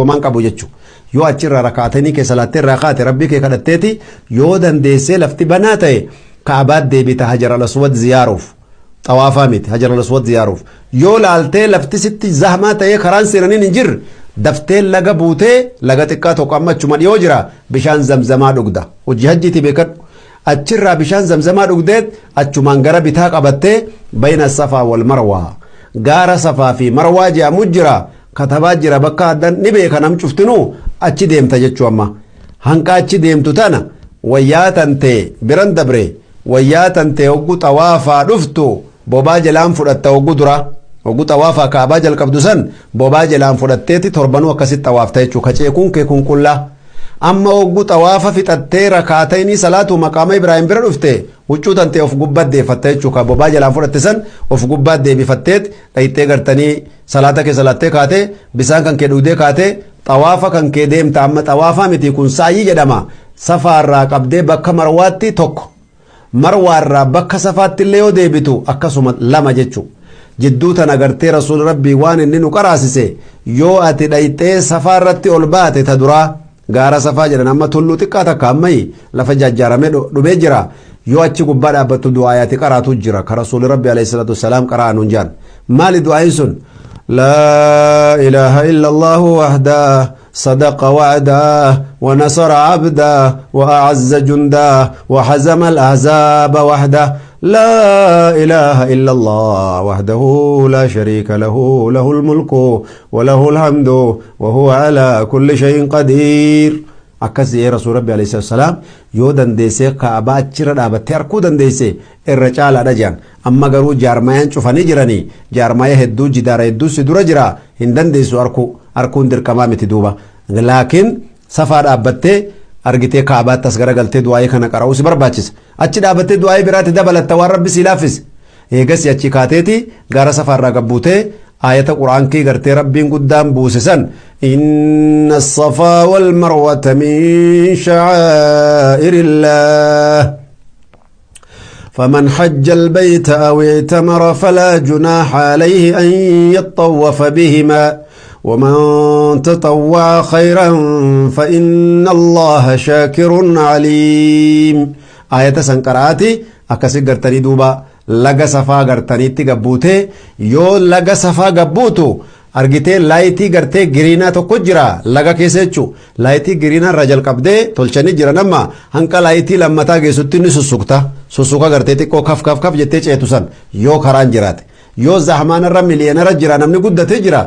Homaan qabu jechuudha. Yoo achirraa rakaatanii kee salaattee irraa kaate, rabbii kee kadhatteeti, yoo dandeessee lafti banaa ta'e, Ka'abaat deebita Hajar al-Aswad ziyaaruuf. Xawaafaa miti, Hajar al-Aswad ziyaaruuf. Yoo laaltee lafti sitti zahmaa ta'ee karaan seenaniin hin jirre, daftee laga buutee, laga xiqqaa tokko amma achuma dhiyoo jira, bishaan zamzamaa dhugda. Hojii hajjiiti, beekadhu. Achirraa bishaan zamzamaa dhugdeet achumaan gara bitaa qabattee bayna Safaa wal Marwaa. Gaara Safaa fi Marwaa jedhamu jira. Katabaa jira, bakka addan ni beeka nam cuftinuu, achi deemta jechuu. Amma hanqa achi deemtu tana wayyaa tantee biran dabre, wayyaa tantee hoggu xawaafaa dhuftu bobaa jalaan fudhatta. Hoggu dura, hoggu xawaafaa Kaabaa jalqabdu san, bobaa jalaan fudhatteeti torbanuu akkasitti xawaafta jechuu, kaceekuun kee kun qullaa. Amma hoggu xawaafa fixattee rakaatayni salaatu maqaama Ibraahim bira dhufte, huccuu tantee of gubbaat deeffatta jechuu. Ka bobaa jalaan fudhatte san of gubbaat deebifatteet dhayxee gartanii salaata kee salaattee kaatee, bisaan kan kee dhugdee kaatee, xawaafa kan kee deemta. Amma xawaafaa miti kun, sa'yii jedhama. Safaarraa qabdee bakka Marwaatti tokko, Marwaarraa bakka Safaatti illee yoo deebitu akkasuma lama jechuu. Jidduu tana gartee Rasuul Rabbii waan inni nu qaraasise, yoo ati dhayxee Safaarratti ol baate, ta duraa gaara Safaa jedhan, amma tulluu xiqqaa takka ammayi lafa jajjaaramee dhumee jira, yoo achi gubbaa dhaabbattu du'aayaati qaraatu jira ka Rasuuli Rabbi alayhi salaatu wassalaam qara'anuun jaan. Maali du'aayin sun? لا إله إلا الله وحده، صدق وعده، ونصر عبده، وأعز جنده، وهزم الأحزاب وحده. لا إله إلا الله وحده لا شريك له، له الملك وله الحمد وهو على كل شيء قدير. Akkas jedhee Rasuul Rabbi alayhi salaam. Yoo dandeessee Kaabaa achirra dhaabattee arguu dandeesse, irra caalaadha jedhan. Amma garuu jaarmayaan cufanii jiranii, jaarmaya hedduu, jidaara hedduu si dura jira, hin dandeessu arkuu. Arkuun dirqamaa miti duuba, laakiin Safaa dhaabbattee argitee Kaabaatti as garagaltee du'aayii kana qara'uu si barbaachisa. Achi dhaabbattee du'aayii biraatti dabalatta, waan Rabbi si laaffise. Eegas achi kaateeti gaara Safaarraa gabbuutee aayata Quraankii gartee Rabbiin guddaan buuse san: إن الصفا والمروة من شعائر الله، فمن حج البيت أو اعتمر فلا جناح عليه أن يطوف بهما، ومن تطوع خيرا فإن الله شاكر عليم. آية سنقراتي akkasi gartanii duuba laga Safaa gartaniitti gabbuutee, yoo laga Safaa gabbuutu argitee laayitii gartee greenaa tokko jira laga keessa jechuu. Laayitii greenaa irra jalqabdee tolchanii jiran, amma hanqa laayitii lammataa geessutti ni sussukta. Sussuka gartee xiqqoo kaf kaf kaf jettee ceetu san, yoo karaan jiraate, yoo zahmaanarra miliyoonarra jira, namni guddatee jira.